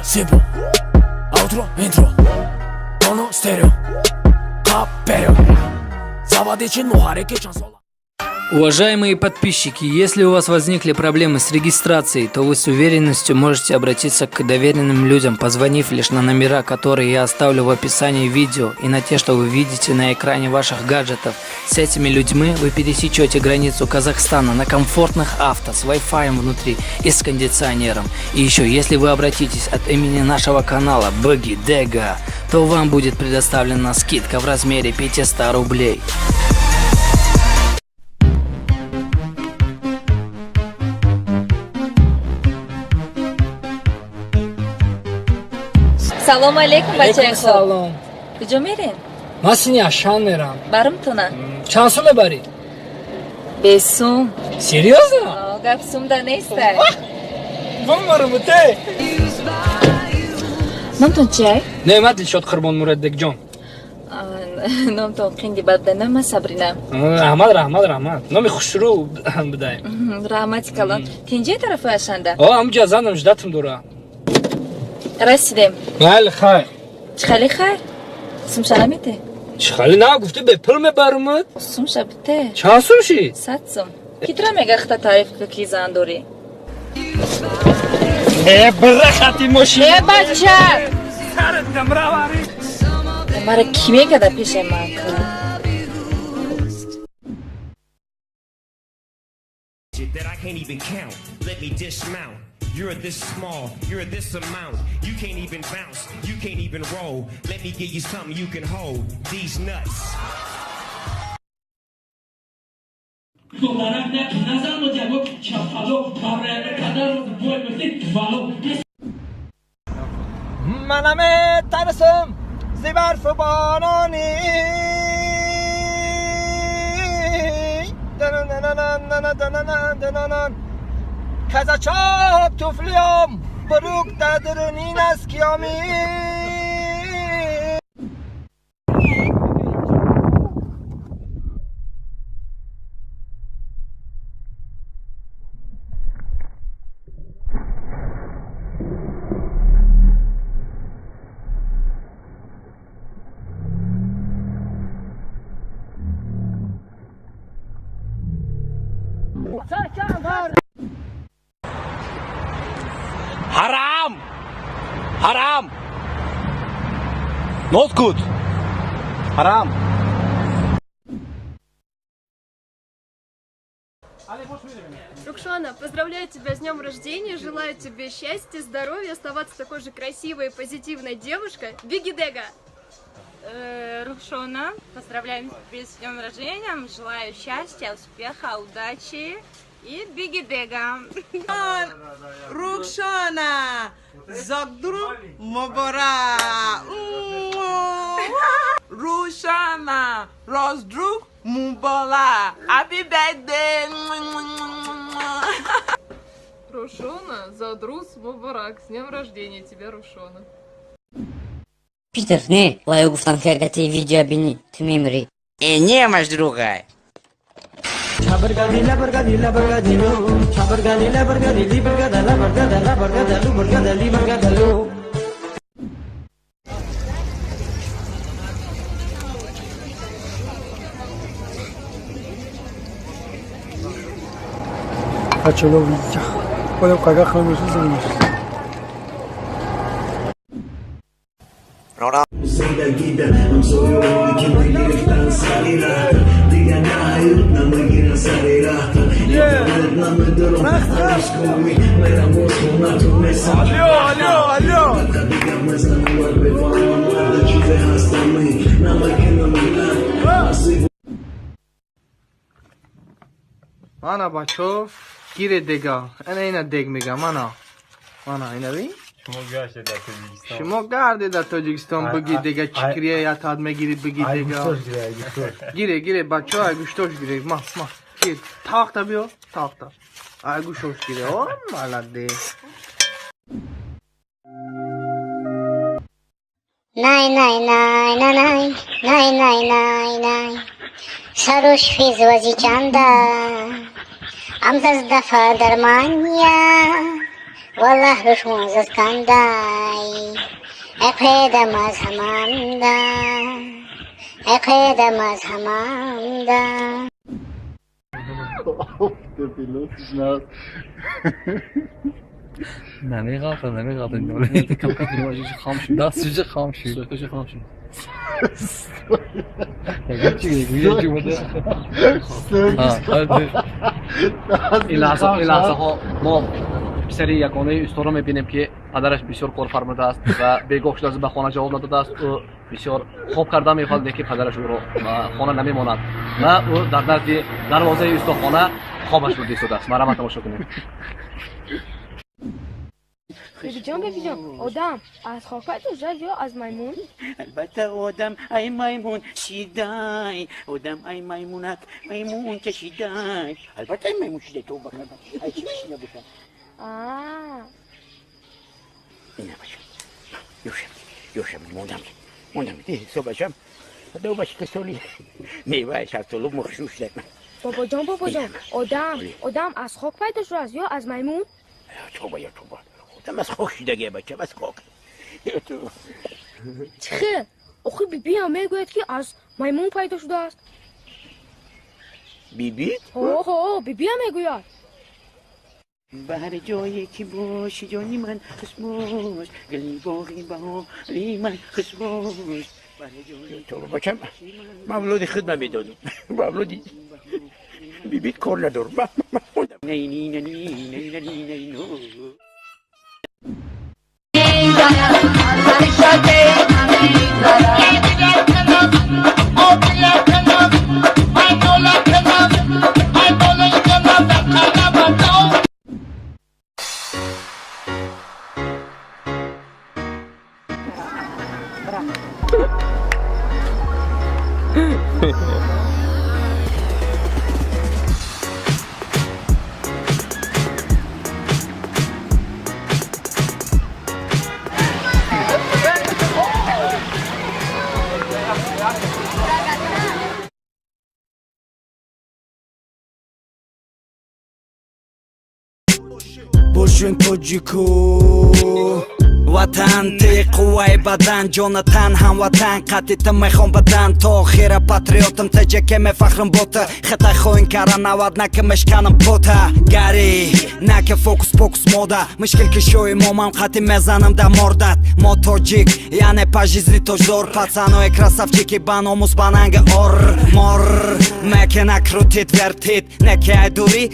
Simple. Outro, intro. Моно, стерео. Қаперио. Заводи муҳаррики чанд сола. Уважаемые подписчики, если у вас возникли проблемы с регистрацией, то вы с уверенностью можете обратиться к доверенным людям, позвонив лишь на номера, которые я оставлю в описании видео, и на те, что вы видите на экране ваших гаджетов. С этими людьми вы пересечете границу Казахстана на комфортных авто с Wi-Fi внутри и с кондиционером. И еще, если вы обратитесь от имени нашего канала Быги Дега, то вам будет предоставлена скидка в размере 500 рублей. Салому алейкум, бачаи хуб. Салом. Куҷо мерем? Ман сини Ашан мерам. Барумтона? Чанд сум мебарӣ? Бесум. Серьёзно? Гап сумда нестай. Бумарумуте. Номтон чиай? Не, ман Дилшод Қурбонмурадбекҷон. Номтон қинди бад буда. Номи ман Сабрина. Раҳмат, раҳмат, раҳмат, номи хушрӯ будай. Раҳмати калон. Тинҷи тарафи Ашанда? О, ҳамҷа занам ждатым дора. Расидем. Майли, хайр. Чӣ хали хайр? Сумша намете? Чӣ хали на, гуфти бепул мебарумад. Сумша бите. Чанд сум шид? 100 сум. Ки тура мега хта таъриф ку, ки зан дорӣ? Э, бира хати мошин. Э, бача, мара кӣ мегада пешаи ман ку? That I can't even count. Let me dismount. You're this small, you're this amount. You can't even bounce, you can't even roll. Let me give you something you can hold. These nuts. Духтарак назар ҷавоб чапало барои бой бало. Манам тарсам зи барфу борони. Казачок туфлиём бурук дадрунин аст киёми. Haram! Haram! Not good! Haram! Рукшона, поздравляю тебя с днем рождения, желаю тебе счастья, здоровья, оставаться такой же красивой и позитивной девушкой. Биги Дега! Рухшона, поздравляем тебя с днем рождения, желаю счастья, успеха, удачи и бигидега. Рукшона, Зогдру Мубора. Рушана, Роздруг Мубола. Happy birthday. Рушона, Задрус Мубарак, с днем рождения тебя, Рушона. Питер, не, ва ё гуфтам, ки агар ти видео бинӣ, ту мемирӣ. Э, не, маш другай. Чабаргадила баргадилу, чабаргадила баргадили баргадала баргадала баргадалу баргадали баргадалу. Ачало Оям қага хамешу зимеш. Зиндагида ҳамсоёне ки мегирифтан сари раҳта, дига наҳют намегиран сари раҳта. Интернет намедорам, ҳанӯз мерам боз хонатон месам. Алло, алло, алло. Дигар мезанам вар бефаҳмам, марда чизе ҳастами намекунам. Мана, бачо, гире дега, ана ина дег мега, мана, мана ина бин. Шумо гаштед дар Тоҷикистон. Шумо гарде дар Тоҷикистон, биги дега чикрия ятад мегири, биги дега. Гире, гире, бачо, ай гӯштош гире, ма ма гир, тавақта биё, тавақта, ай гӯштош гире. О, молодец. Най най най най най най най най най саруш физвази чанда амзаз дафа дармания. Валлаҳ, душмон зад кандай ақидам аз ҳамамда, ақидам аз ҳамамда. Der Pilot ist nass. Намеғалта, намеғалта. Дастиҷа хам шуд. Сӯкаша хам шуд. Чӣ буда? Ин лаҳзаҳо мо писари ягонаи устодро мебинем, ки падараш бисёр кор фармудааст ва бегоҳ шудааст, ба хона ҷавоб надодааст. Ӯ бисёр хоб карда мехоҳад, лекин падараш ӯро ба хона намемонад ва ӯ дар назди дарвозаи устодхона хобаш бурда истодааст. Марҳамат, тамошо кунед. Бибиҷон, бибиҷон, одам аз хок пайдо шуд ё аз маймун? Албатта, одам ай маймун шидай, одам ай маймунак маймун кашидай. Албатта, ай маймун шидай, тавба кардам. Ай чӣ шида бошам? Аа. Ина бачам. Ёшам, ёшам, мондам. Мондам. Со бачам. Ду бача касоли. Мева шафтолу мухшу шидай. Бобоҷон, бобоҷон, одам аз хок пайдо шудааст ё аз маймун? Тавба, я тавба. Одам аз хок шидагия, бачам, аз хок. Чӣ хел? Охи бибиам мегӯяд, ки аз маймун пайдо шудааст. Биби? Ҳо, бибиам мегӯяд. Ба ҳар ҷое ки боши, ҷони ман, хуш бош, гули боғи баҳори ман, хуш бош. Тавба, бачам, ман авлоди худ намедонам. Ба авлоди бибит кор надорам. Най, ни, на, ни, най, на, ни, най, но. Бошен тоҷику, ватан ти қувваи бадан, ҷонатан, ҳамватан, қатита мехом бадан то охира. Патриотам, таҷаке, мефахрам бота. Хата хоин кара навад нака, мешканам пота. Гари нака, фокус покус мода мушкил кишои момам, қати мезанам да мордат. Мо тоҷик, яъне по жизни тоҷдор, пацаное красавчики, ба номус, ба нанга ор мор мекена, крутит, вертит, неке ай дури.